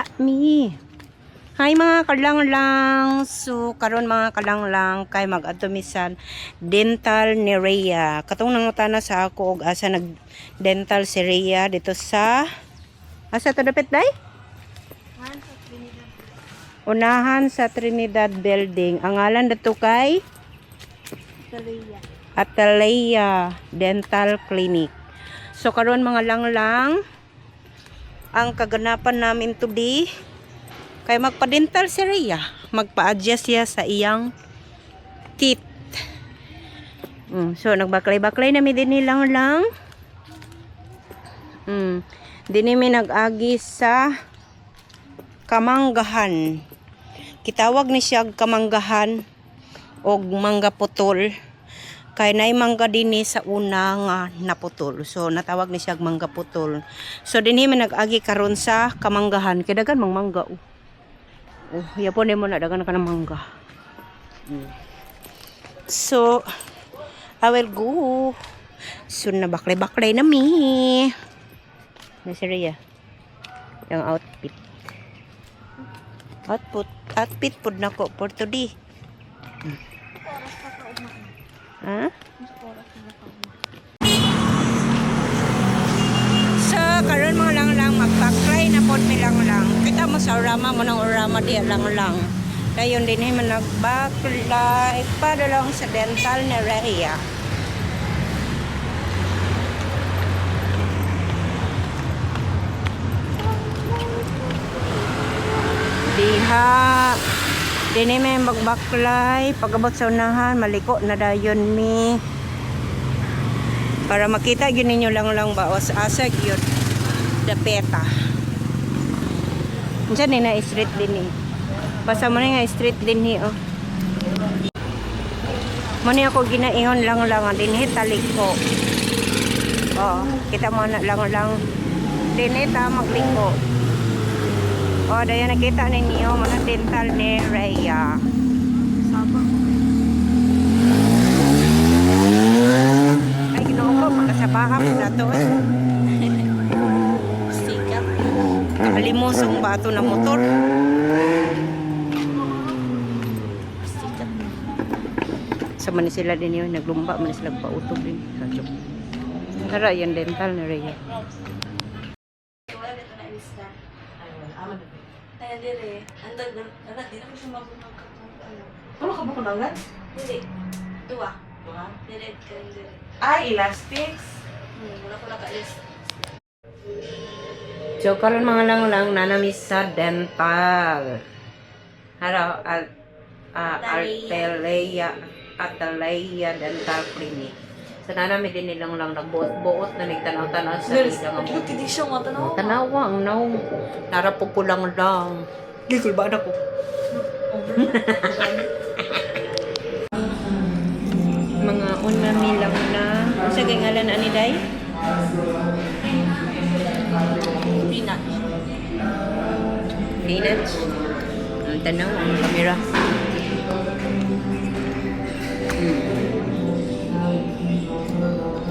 Diha mi. Hi, mga kalanglang. So karon, mga kalanglang, kay mag-adto mi sa dental ni Rhea. Katong nangutana sa ako og asa nag dental si Rhea dito sa asa to dapit, day? Unahan sa Trinidad Building. Ang ngalan dato kay Atalaya Dental Clinic. So karon, mga langlang, ang kaganapan namin today kay magpa-dental si Rhea. Magpa-adjust siya sa iyang teeth. So nagbaklay-baklay na mi dinhi, lang lang. Dinhi mi nag-agi sa Kamanggahan. Kitawag ni siya Kamanggahan og Mangga Putol. Kay nay mangga dinhi sa una nga naputol. So natawag ni siya Mangga Putol. So dinhi man nag-agi karon sa Kamanggahan. Kay daghan mang mangga, oh. Oh, yapon nimo na daghan ka ng mangga. So I will go. Soon na baklay-baklay na mi. Na si Rhea. Yung outfit. Outfit pud nako for today. Ha? So, karon, mga lang lang, magbaklay na pod mi, lang lang. Kita mo sa orama mo ng orama di lang lang. Dayon din man nagbaklay para lang sa dental ni Rhea. Diha. Dini may magbaklay. Pag-abot sa unahan, maliko na dayon mi. Para makita gyud ninyo lang lang ba o sa asa gyud dapeta. Unsa ni na street din ni? Basta mo na nga street din ni, oh. Mo ni ako ginaingon lang lang nga dinhi taliko. Oh, kita mo na lang lang. Dinhi ta magliko. Oh, dayon nakita ninyo mga dental ni Rhea. Ay, Ginoo ko, pagkasabaha po na to, eh. Sikat. Kalimusong bato na motor. Sikat. Sa man sila din yun, naglumba man sila pautob din. Sa joke. Tara, yung dental ni Rhea. Wala dito na ilista. Ay, dire. Andag, anak, di na ko siya mabunag ka kung ano. Tulo ka ba kunangan? Dili. Duwa. Dire, karon dire. Ay, elastics. Wala ko naka-list. So, karon, mga lang lang, nanamis sa dental. Haro, al, Atalaya. Altelea, Atalaya Dental Clinic. So, nanami din nilang lang nagbuot-buot na nagtanaw-tanaw sa ilang ang Look, hindi siya matanaw. Tanawa ang naong. Narapo ko lang lang. Gigol ba na ko? Mga una milang na. Unsa kay ngalan ani, day? Peanut. Peanuts. Ang tanaw ang kamera.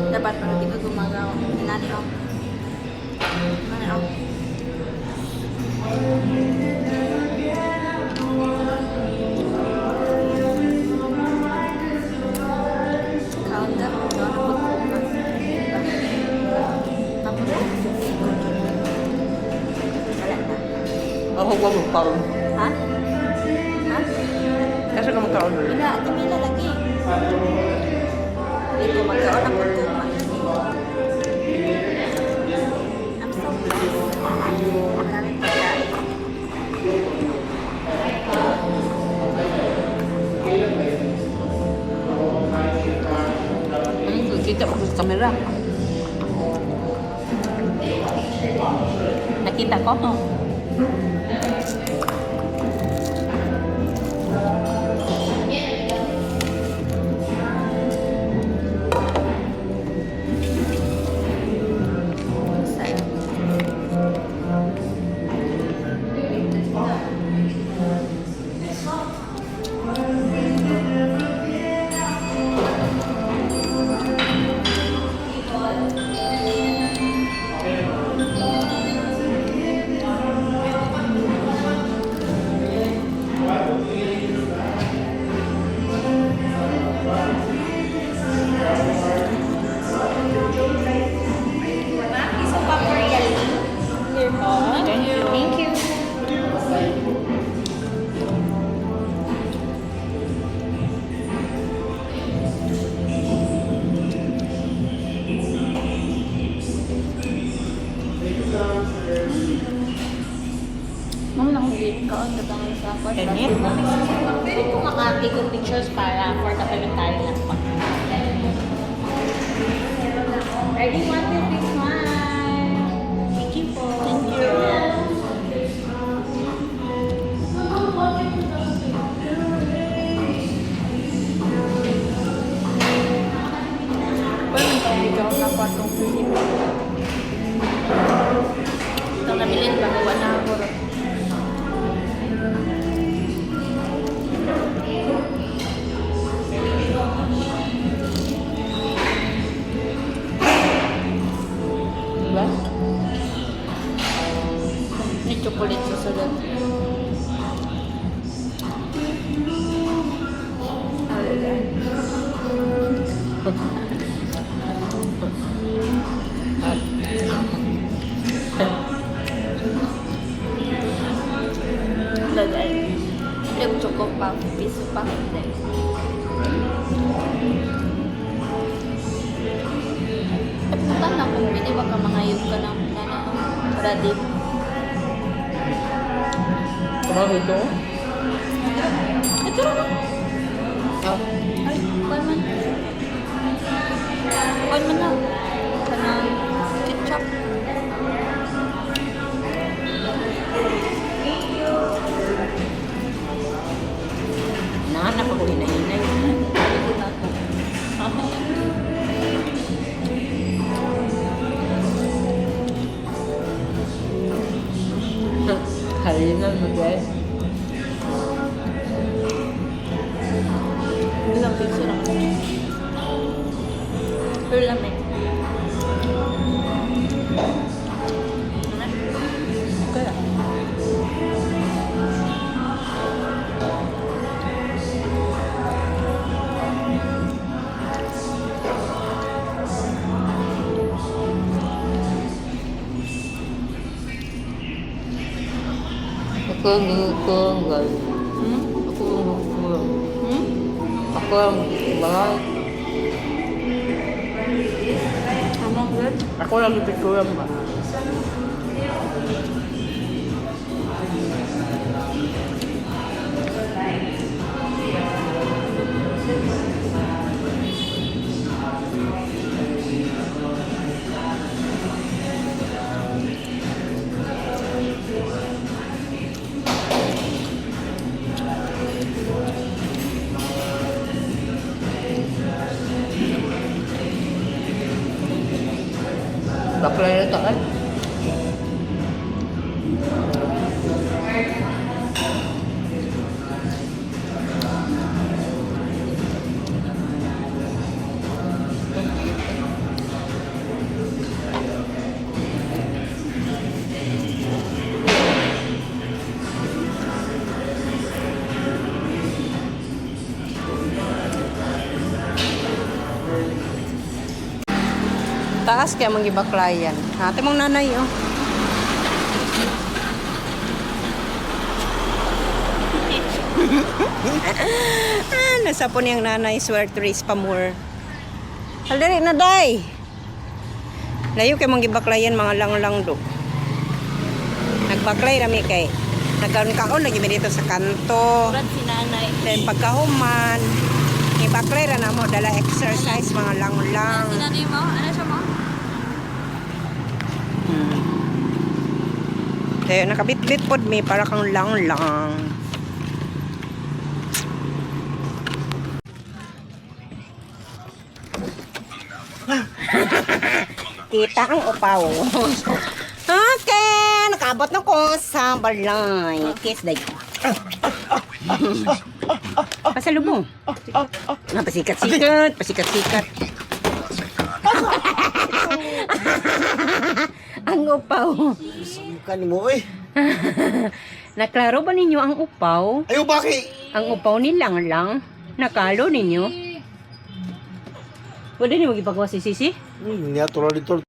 Dapat pag di ka gumagawa. Nani ako. Nani ako. Kaon na. Kaon na po ko. Tapos, wala na. Ako ko mo kaon. Ha? Ha? Kasi ka magkaon. Wala, ate Mila lagi. Hindi ko magkaon na po ko. I'm so blessed. Maraming pagkain. Kita ko sa kamera. Nakita ko? Saan? Kaon ka tangan sa kwan. Ganyan. Pwede ko makati kong pictures para for documentary lang po. Ready, one, two, three, smile. Thank you po. Thank you. Pwede man tayo ikaw na kwartong Pilipo. Itong nabilin ba? Gawa na ako ron. Diba? May chocolate sa sulod. Lagay. Yung choco puff, piso pa. Hindi. Ay, punta na kung pwede baka mangayog ka ng ano, ready. Kumang ito? Ito rin. Oh. Ay, kuwan man. Kuwan man na. Kanang ketchup. Nanganap ako hinahinay. Sabi na ako. Halinan mo guys. Hindi lang pizza lang. Pero lamig. Okay lang. Ako ang gusto guys. Hmm? Ako ang gusto. Hmm? Ako ang gusto. Among good? Ako lang ipicturan ba? Bakla na ito eh. Taas kaya mong gibaklayan. Ate mong nanay, oh. Ah, nasa po niyang nanay, swear to raise pa more. Halili na, day. Layo kay mong gibaklayan, mga lang-lang do. Nagbaklay rami kay. Nagkaon-kaon lagi mi dito sa kanto. Murad si nanay. Then pagkahuman, ibaklay ra na mo dala exercise mga lang-lang. Si nanay mo? Ano siya mo? Kaya nakabitbit pod mi para kang lang-lang. Kita ang upaw. Okay, nakabot na ko sa balay. Kiss day. Pasalubong. Ah, pasikat-sikat, pasikat-sikat. Ang upaw. Kan mo eh. Naklaro ba ninyo ang upaw? Ayaw bakit? Ang upaw ni Lang Lang? Nakalo ninyo? Pwede niyo magipagawa si Sisi? Niya tulad dito.